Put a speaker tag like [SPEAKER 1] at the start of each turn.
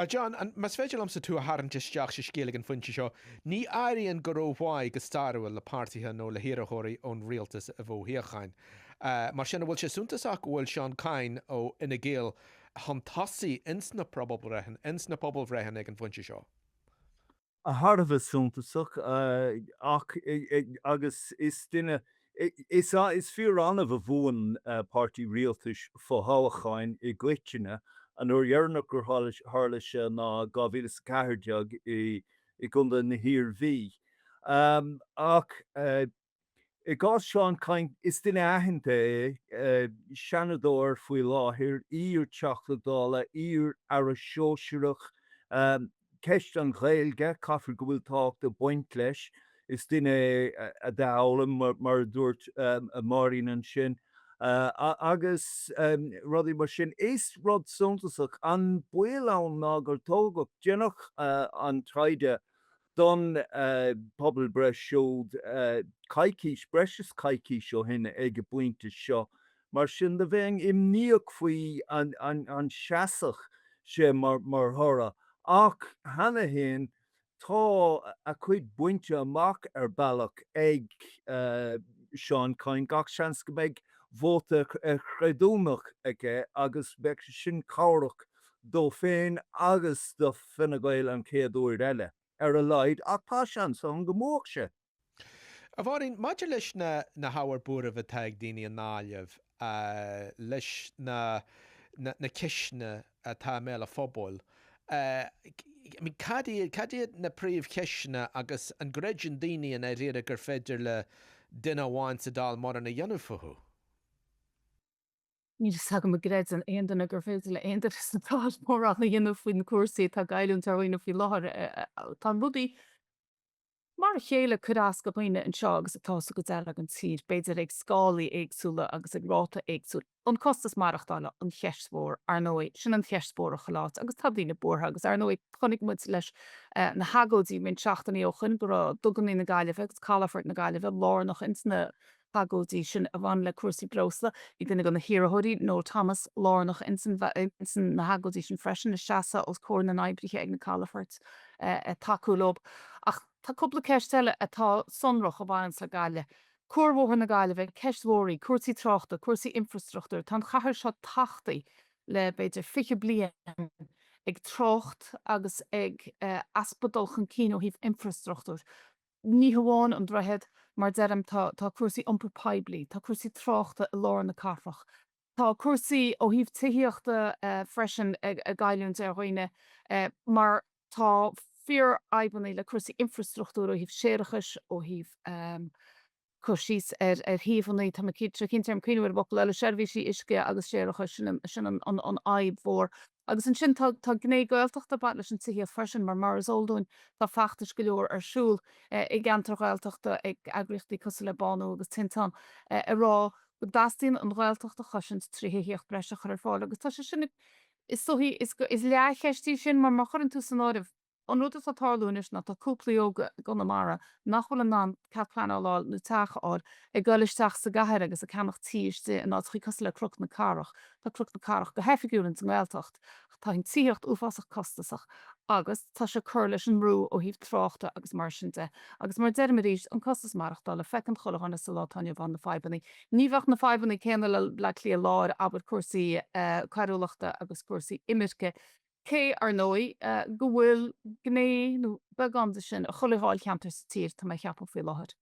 [SPEAKER 1] A John, más féidir liomsa tú a tharraingt isteach sa scéal ag an phointe seo, ní éiríonn go rómhaith go stairiúil le páirtithe nó le hiarrthóirí ón rialtas i bhfoshuíocháin. Mar sin, an bhfuil sé suntasach go bhfuil Seán Kyne ó Fhine Gael chun tosaigh ins na pobalbhreitheanna ag an phointe seo?
[SPEAKER 2] Thar a bheith suntasach, ach agus is duine, is fíor-annamh a bhuann páirtí rialtais fothoghcháin i gcoitinne. An uair dheireanach gur tharla sé ná 2014 i gContae na hIarmhí. Ach I gcás Seán Kyne, is duine aitheanta é, Seanadóir faoi láthair, iar-Teachta Dála, iar-Aire Sóisearach. Ceist an Ghaeilge, caithfear go bhfuil tábhacht ag baint leis. Is duine é a d'fhoghlaim, mar a dúirt Máirín ansin, agus rudaí mar sin. Is rud suntasach an baol ann ná gur tógadh, deineadh an taighde don phobalbhreith siúd coicís, breis is coicís ó shin ag an bpointe seo. Mar sin de bheinn imníoch faoi an seasfadh sé mar thoradh. Ach cheana féin tá a chuid bainte amach ar bealach ag Seán Kyne. Gach seans go mbeidh vóta creidiúnach aige agus beidh sé sin cabhrach dó féin agus do Fine Gael an chéad uair eile, ar a laghad, ach tá seans ann go mbuafadh sé.
[SPEAKER 1] A Mháirín, maidir leis na na hábhair buairimh atá ag daoine i nGaillimh, leis na na ceisteanna atá i mbéal an phobail, I mean, cad iad, cad iad na príomhcheisteanna agus an gcreideann daoine i ndáiríre gur féidir le duine amháin sa Dáil mórán a dhéanamh fúthu?
[SPEAKER 3] Níl fhios agam an gcreideann aon duine gur féidir le aon duine sa Dáil mórán a dhéanamh faoi na cúrsaí atá ag goilliúint ar dhaoine faoi láthair. Tá rudaí mar a chéile ag cur as do dhaoine anseo agus atá sa gcuid eile den tír, b'fhéidir ag scálaí éagsúla agus ag ráta éagsúil. An costas maireachtála an cheist mhór, ar ndóigh. Sin an cheist mhór chuile áit agus tá daoine buartha agus ar ndóigh chonaic muid leis na hagóidí roinnt seachtainí ó shoin go raibh duganna na Gaillimhe agus calafoirt na Gaillimhe lárnach ins na hagóidí sin a bhain le cúrsaí breosla. Bhí duine de na hiarrthóirí, Noel Thomas, lárnach ins na hagóidí sin freisin, ag seasamh os comhair na n-oibrithe ag na calafoirt ag tacú leo. Ach tá cúpla ceist eile atá sonrach a bhaineanns le Gaillimh. Cuarbhóthar na Gaillimhe, ceist mhór í, cúrsaí tráchta, cúrsaí infreastruchtúir, tá an chathair seo tachtaí le b'fhéidir 20 bliain ag trácht agus ag easpa dul chun cinn ó thaobh infreastruchtúir. Ní hamháin an droichead, mar deirim, tá tá cúrsaí iompar poiblí, tá cúrsaí tráchta i lár na cathrach, tá cúrsaí ó thaobh tithíochta freisin ag goilliúint ar dhaoine mar tá fíorfhadhbanna le cúrsaí infreastruchtúir ó thaobh séarachais, ó thaobh cur síos ar shuíomhanna, tá mé cinnte orm cuimhniú ar an bhfocal eile, seirbhísí uisce agus séarachais, sin an fhadhb mhór. Agus ansin tá tá gné Gaeltachta ag baint leis an tithíocht freisin mar mar is eol dúinn tá feachtais go leor ar siúl i gceantair Ghaeltachta ag eagraíochtaí cosúil le Bánú agus Tinteán ag rá go dteastaíonn an Ghaeltacht a chosaint trí thithíocht breise a chur ar fáil agus tá sé sin is dóichí is leathcheist í sin mar má chuireann tú san áireamh An rud atá ag tarlú anois ná tá cúplaí óga i gConamara nach bhfuil in ann cead pleanála a fháil nó teach a fháil ag dul isteach sa gcathair agus ag ceannach tí istigh in áiteachaí cosúil le Cnoc na Cathrach. Tá Cnoc na Cathrach go hoifigiúil ins an nGaeltacht ach tá an tithíocht uafásach costasach agus tá sé ag cur leis an mbrú ó thaobh tráchta agus mar sin de. Agus mar deirim arís, an costas maireachtála, feiceann chuile dhuine sa lá atá inniu ann na fadhbannaí. Ní bheadh na fadhbannaí céanna le Bleá Cliath Láir, abair cúrsaí coiriúlachta agus cúrsaí imirce, Cé, ar ndóigh, go bhfuil gné, nó beagán de sin, i chuile dháilcheantar sa tír, tá mé a cheapadh faoi láthair.